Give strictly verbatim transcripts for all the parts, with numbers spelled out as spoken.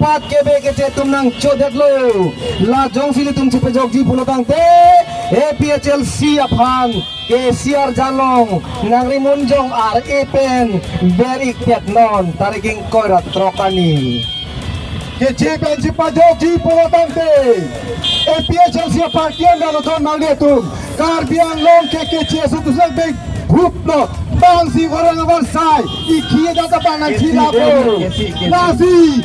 Kebe keche atum nangchodetlo. La jongsi ilitum chepajokji pulo tangte, A P H L C aphan K C R Jalong nangri munjong ar-e pen ber-ik tet non, tarik ingkoi ra throk arni. Keche pen chepajokji pulo tangte, A P H L C aphan kian dano ton mangli atum. Karbi Anglong ke keche aso tusang beng hup lo, bangsi orang avarsai, ikhi data panang khila po. Lasi.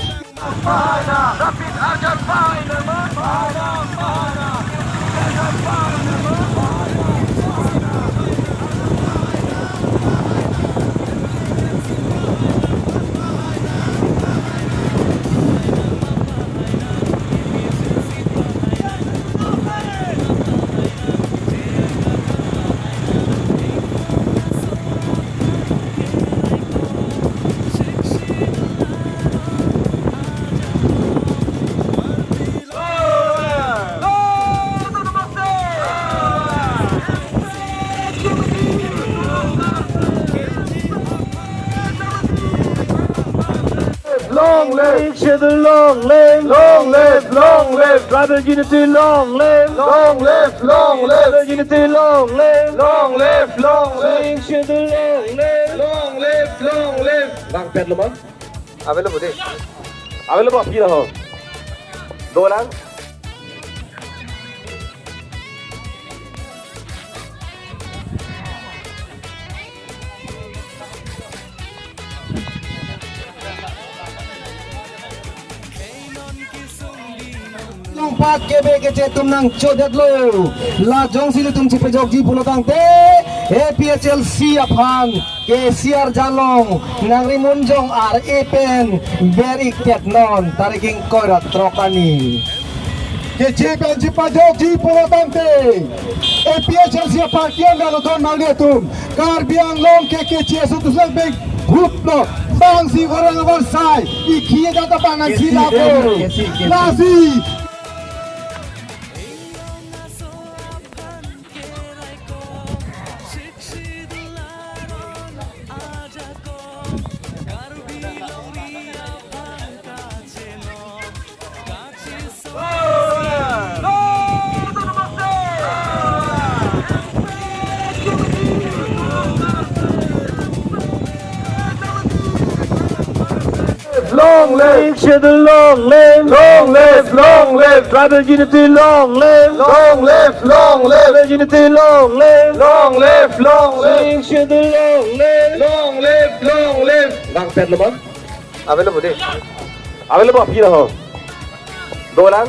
Long live! Schedule long live! Long live! Long live! Tribal unity long live! Long live! Long live! Tribal unity long live! Long live! Long live! Schedule long live! Long live! Long live! Bang pet lo ma? Available deh. Available apa ho? Dolang. Longpat kebe keche atum nangchodetlo. La jongsi ilitum chepajokji pulo tangte, A P H L C aphan K C R Jalong nangri munjong ar-e pen ber-ik tet non, tarik ingkoi ra throk arni. Keche pen chepajokji pulo tangte, A P H L C aphan kian dano ton mangli atum. Karbi Anglong ke keche aso tusang beng hup lo, bangsi orang avarsai, ikhi data panang khila po. Lasi. Long live! Schedule long live! Long live! Long live! Tribal unity long live! Long live! Long live! Tribal unity long live! Long live! Long live! Schedule long live! Long live! Long live! Bang pet lo ma? Available deh. Available apa ho? Dolang.